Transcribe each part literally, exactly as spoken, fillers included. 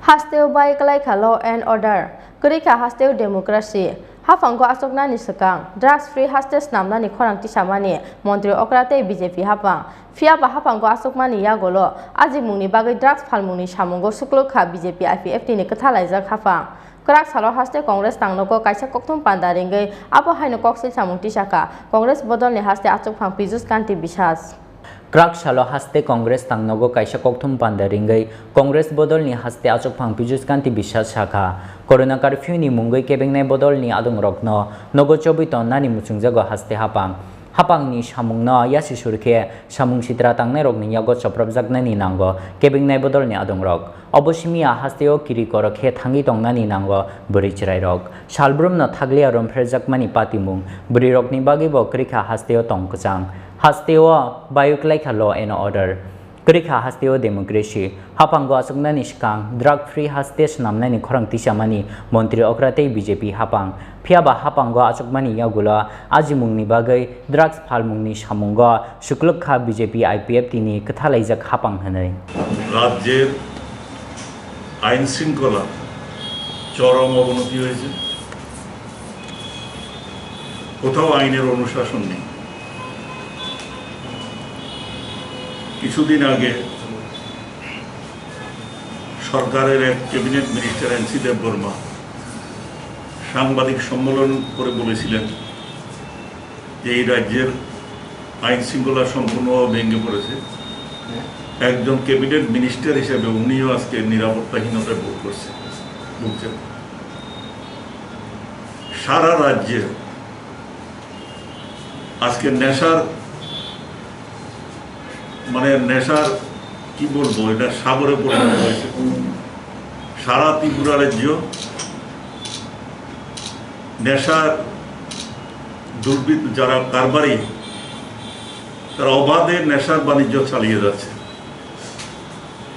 Hasteo bai kwlai kha law and order, kwrwi kha hasteo democracy. Haphango achuknani swkang drugs free haste snamnani khorang tisamani montri okra tei B J P haphang. Phiya ba haphango achukmani yagulo ajimungni bagwi drugs phalmungni samungo sukluk kha B J P I P F T ni kwthalaijak haphang. Kwrak salo haste Congress tangnogo kaisa kokthum panda ringwi abo haino koksil samung tisakha Congress bodolni haste achukphang Piyush Kanti Biswas. Kwrak salo haste Congress tangnogo kaisa kokthum panda ringwi Congress bodolni haste achukphang Piyush Kanti Biswas sakha, Corona curfew ni mungwi kebengnai bodolni adongrokno nogo chobwi tonnani muchungjago haste haphang. Haphangni samungno yasi sur khe samung sitra tangnairokni yago chopropjaknani nango kebengnai bodolni adongrok. Obo simi a hasteo kiri koro khe thangwi tongnani nango bwrwi chwrairok. Salbrumno thakliya romphrejakmani patimung, bwrwirokni bagwibo kwrwikha hasteo tong kwchang. Hasteo bayuklaikha law and order. Kwrwikha hasteo democracy. Haphango achuknani swkang drug free haste snamnani khorang tisamani montri okra tei B J P haphang. Phiya ba haphango achukmani yagulo ajimungni bagwi drugs phalmungni samungo sukluk kha B J P I P F T ni kwthalaijak haphang hwnwi. রাজ্যের আইন শৃঙ্খলা চরম অবনতি হয়েছে, কোথাও আইনের অনুশাসন নেই। কিছুদিন আগে সরকারের এক ক্যাবিনেট মিনিস্টার এনসি দেববর্মা সাংবাদিক সম্মেলন করে বলেছিলেন যে এই রাজ্যের আইন শৃঙ্খলা সম্পূর্ণভাবে ভেঙে পড়েছে। একজন ক্যাবিনেট মিনিস্টার হিসেবে উনিও আজকে নিরাপত্তাহীনতায় ভোগ করছেন, ভুগছেন। সারা রাজ্যে আজকে নেশার, মানে, নেশার, কি বলবো, এটা সাগরে পরিণত হয়েছে। সারা ত্রিপুরা রাজ্য নেশার দুর্বৃত্ত, যারা কারবারি, তারা অবাধে নেশার বাণিজ্য চালিয়ে যাচ্ছে,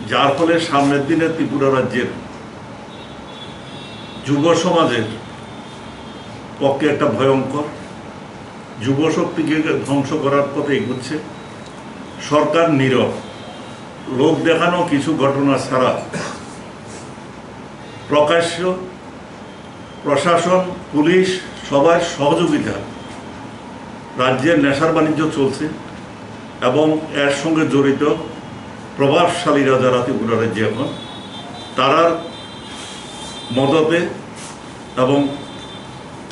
যার ফলে সামনের দিনে ত্রিপুরা রাজ্যের যুব সমাজের পক্ষে একটা ভয়ঙ্কর, যুব শক্তিকে ধ্বংস করার পথে এগুচ্ছে। সরকার নীরব, লোক দেখানো কিছু ঘটনা ছাড়া প্রকাশ্য প্রশাসন, পুলিশ, সবার সহযোগিতা রাজ্যের নেশার বাণিজ্য চলছে এবং এর সঙ্গে জড়িত প্রভাবশালীরা যারা ত্রিপুরা রাজ্যে এখন, তারার মদতে এবং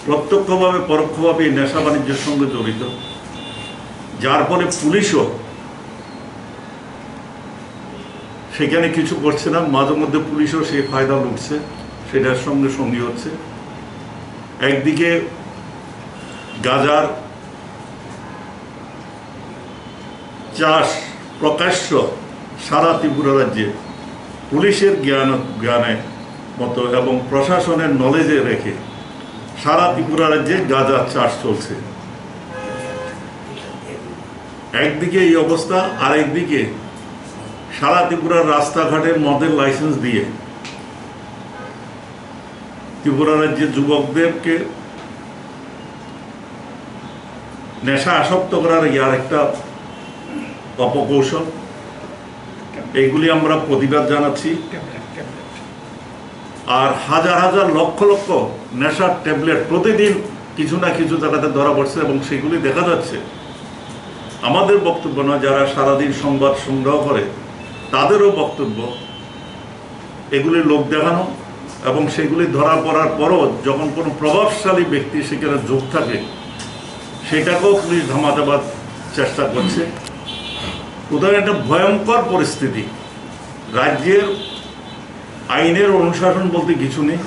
প্রত্যক্ষভাবে পরোক্ষভাবে এই নেশা বাণিজ্যের সঙ্গে জড়িত, যার ফলে পুলিশও সেখানে কিছু করছে না। মাঝে মধ্যে পুলিশও সেই ফায়দা লুটছে, সেটার সঙ্গে সঙ্গী হচ্ছে। একদিকে গাঁজার চাষ প্রকাশ্য সারা ত্রিপুরা রাজ্যে পুলিশের জ্ঞান, জ্ঞানে মতো এবং প্রশাসনের নলেজে রেখে সারা ত্রিপুরা রাজ্যে গাঁজার চাষ চলছে। একদিকে এই অবস্থা, আর একদিকে সারা ত্রিপুরার রাস্তাঘাটে মদের লাইসেন্স দিয়ে ত্রিপুরা রাজ্যের যুবকদেরকে নেশা আসক্ত করার এই আরেকটা অপকৌশল। এইগুলি আমরা প্রতিবাদ জানাচ্ছি। আর হাজার হাজার, লক্ষ লক্ষ নেশার ট্যাবলেট প্রতিদিন কিছু না কিছু জায়গাতে ধরা পড়ছে এবং সেগুলি দেখা যাচ্ছে। আমাদের বক্তব্য নয়, যারা সারাদিন সংবাদ সংগ্রহ করে তাদেরও বক্তব্য, এগুলি লোক দেখানো এবং সেগুলি ধরা পড়ার পরও যখন কোনো প্রভাবশালী ব্যক্তি সেখানে যোগ থাকে, সেটাকেও পুলিশ ধামা দেবার চেষ্টা করছে। সুতরাং একটা ভয়ঙ্কর পরিস্থিতি। রাজ্যের আইনের অনুশাসন বলতে কিছু নেই।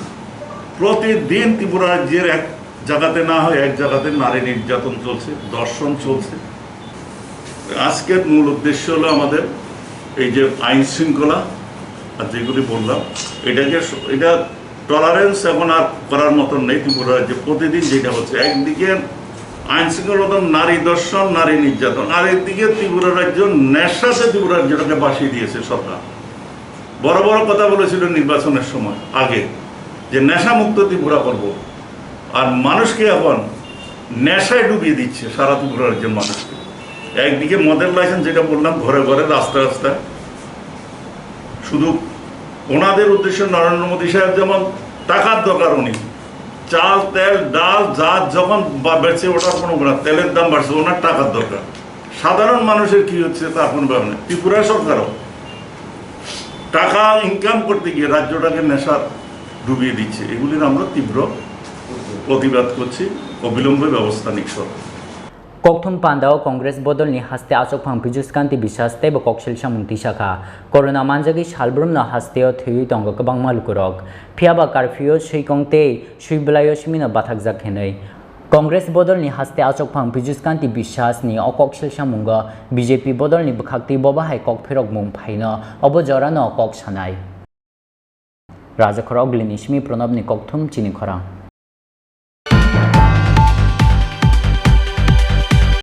প্রতিদিন ত্রিপুরা রাজ্যের এক জায়গাতে না হয় এক জায়গাতে নারী নির্যাতন চলছে, ধর্ষণ চলছে। আজকের মূল উদ্দেশ্য হলো আমাদের এই যে আইন শৃঙ্খলা আর যেগুলি বললাম, এটাকে স-, এটা টলারেন্স এখন আর করার মতন নেই। ত্রিপুরা রাজ্যে প্রতিদিন যেটা হচ্ছে, একদিকে আইন শৃঙ্খলা, নারী ধর্ষণ, নারী নির্যাতন, আর একদিকে ত্রিপুরা রাজ্য নেশাতে ত্রিপুরা রাজ্যটাকে ভাসিয়ে দিয়েছে সরকার। বড় বড় কথা বলেছিল নির্বাচনের সময় আগে যে নেশামুক্ত ত্রিপুরা করব, আর মানুষকে এখন নেশায় ডুবিয়ে দিচ্ছে সারা ত্রিপুরা রাজ্যের মানুষকে। একদিকে মদের লাইসেন্স, যেটা বললাম, ঘরে ঘরে, রাস্তায় রাস্তায়, শুধু ওনাদের উদ্দেশ্যে নরেন্দ্র মোদী সাহেব যেমন টাকার দরকার, উনি চাল, তেল, ডাল যা যখন বা-, বেড়েছে, ওটার কোনো ব্যাপার না, তেলের দাম বাড়ছে, ওনার টাকার দরকার। সাধারণ মানুষের কি হচ্ছে তার কোনো ব্যাপার নেই। ত্রিপুরা সরকারও টাকা ইনকাম করতে গিয়ে রাজ্যটাকে নেশা ডুবিয়ে দিচ্ছে। এগুলির আমরা তীব্র প্রতিবাদ করছি, অবিলম্বে ব্যবস্থা নিক সরকার। Kokthum pandao Congress bodolni haste achukphang Pijuskanti Biswas teibo koksil samung tisakha. Corona manjagwi salbrumno hasteo thwiwi tongo kwbangma lukurok. Phiyaba curfew-o swikong tei swi bwlaio simino bathakjak hinwi. Congress bodolni haste achukphang Pijuskanti Biswasni o koksil samungo B J P bodolni bwkhaktwi bobo hai kokphirokmung phaino obo jorano kok sanai. Rajakhor Oglini simi Pranabni kokthum chini khorang.